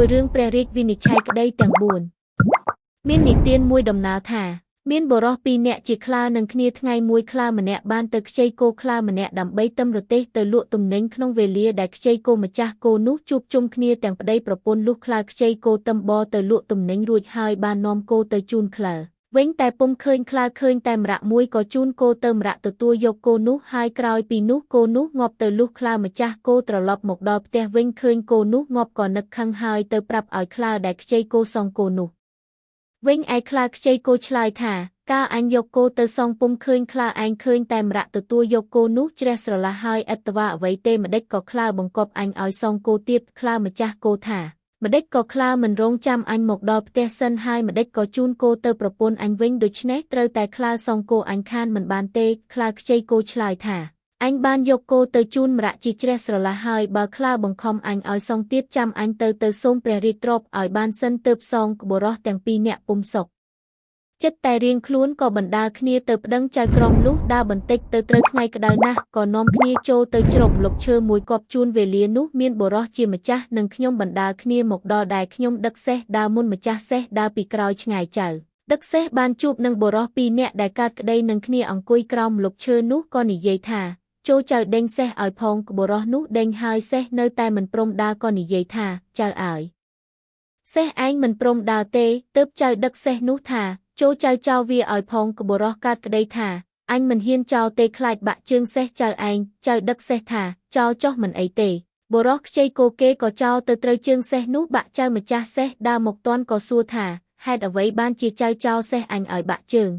មួយរឿងព្រះរាជវិនិច្ឆ័យក្តីទាំង4មាននិទានមួយដំណាលថាមានបុរសពីរនាក់ជាខ្លានឹងគ្នាថ្ងៃមួយខ្លាម្នាក់បានទៅខ្ចីគោខ្លាម្នាក់ដើម្បីទឹមរទេះទៅលក់ទំនិញក្នុងវេលាដែលខ្ចីគោម្ចាស់គោនោះជួបជុំគ្នាទាំងប្តីប្រពន្ធលុះខ្លាខ្ចីគោទឹមបរទៅលក់ទំនិញរួចហើយបាននាំគោទៅជូនខ្លាវិញតែពុំឃើញខ្លាឃើញតែម្រាក់មួយក៏ជូនគោទៅម្រាក់ទទួលយកគោនោះហើយក្រោយពីនោះគោនោះងាប់ទៅលុះខ្លាម្ចាស់គោត្រឡប់មកដល់ផ្ទះវិញឃើញគោនោះងាប់ក៏នឹកខឹងហើយទៅប្រាប់ឲ្យខ្លាដែលខ្ចីគោសងគោនោះវិញឯខ្លាខ្ចីគោឆ្លើយថាកាលអញយកគោទៅសងពុំឃើញខ្លាឯងឃើញតែម្រាក់ទទួលយកគោនោះជ្រះស្រឡះហើយឥតត្វាអ្វីទេម្ដេចក៏ខ្លាបង្កប់អញឲ្យសងគោទៀតខ្លាម្ចាស់គោថាម្ដេចក៏ខ្លាមិនរងចាំអញមកដល់ផ្ទះសិនហើយម្ដេចក៏ជូនគោទៅប្រពន្ធអញវិញដូច្នេះត្រូវតែខ្លាសងគោអញខានមិនបានទេខ្លាខ្ចីគោឆ្លើយថាអញបានយកគោទៅជូនម្រាក់ជាជ្រះស្រឡះហើយបើខ្លាបង្ខំអញឲ្យសងទៀតចាំអញទៅសូមព្រះរាជទ្រព្យឲ្យបានសិនទើបសងបុរសទាំងពីរនាក់ពុំសុខចិត្តតែរៀងខ្លួនក៏បណ្ដាលគ្នាទៅប្តឹងចៅក្រមលុះដើរបន្តិចទៅត្រូវថ្ងៃក្តៅណាស់ក៏នាំគ្នាចូលទៅជ្រកម្លុកឈើមួយគប់ជួនវេលានោះមានបុរសជាម្ចាស់និងខ្ញុំបណ្ដាលគ្នាមកដល់ដែលខ្ញុំដឹកសេះដើរមុនម្ចាស់សេះដើរពីក្រោយឆ្ងាយចៅដឹកសេះបានជួបនឹងបុរសពីរនាក់ដែលកើតក្តីនឹងគ្នាអង្គុយក្រោមម្លុកឈើនោះក៏និយាយថាចូលចៅដេញសេះឲ្យផងបុរសនោះដេញហើយសេះនៅតែមិនព្រមដើរក៏និយាយថាចៅអើយសេះឯងមិនព្រមដើរទេទើបចៅដឹកសេះនោះថាចូលចៅចោលវាឲ្យផងបុរសកើតក្តីថាអញមិនហ៊ានចោលទេខ្លាចបាក់ជើងសេះចៅឯងចៅដឹកសេះថាចោលចុះមិនអីទេបុរសខ្ចីគោគេក៏ចោលទៅត្រូវជើងសេះនោះបាក់ចៅម្ចាស់សេះដើរមកទាន់ក៏សួរថាហេតុអ្វីបានជាចៅចោលសេះអញឲ្យបាក់ជើង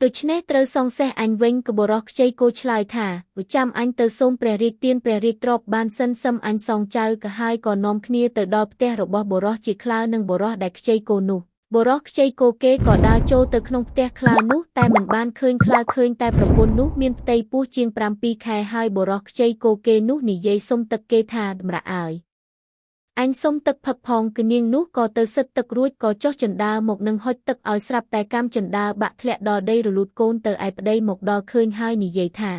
ដូច្នេះត្រូវសងសេះអញវិញក៏បុរសខ្ចីគោឆ្លើយថាចាំអញទៅសូមព្រះរាជទានព្រះរាជទ្រព្យបានសិនសឹមអញសងចៅក៏ហើយក៏នាំគ្នាទៅដល់ផ្ទះរបស់បុរសជាខ្លានិងបុរសដែលខ្ចីគោនោះបុរសខ្ចីគោគេក៏ដើរចូលទៅក្នុងផ្ទះខ្លានោះតែមិនបានឃើញខ្លាឃើញតែប្រពន្ធនោះមានផ្ទៃពោះជាង7ខែហើយបុរសខ្ចីគោគេនោះនិយាយសុំទឹកគេថាតម្រាក់អើយអញសុំទឹកផឹកផងគឺនាងនោះក៏ទៅសិតទឹករួចក៏ចុះចិន្តាមកនឹងហុចទឹកឲ្យស្រាប់តែកាំចិន្តាបាក់ធ្លាក់ដល់ដីរលូតកូនទៅឯប្តីមកដល់ឃើញហើយនិយាយថា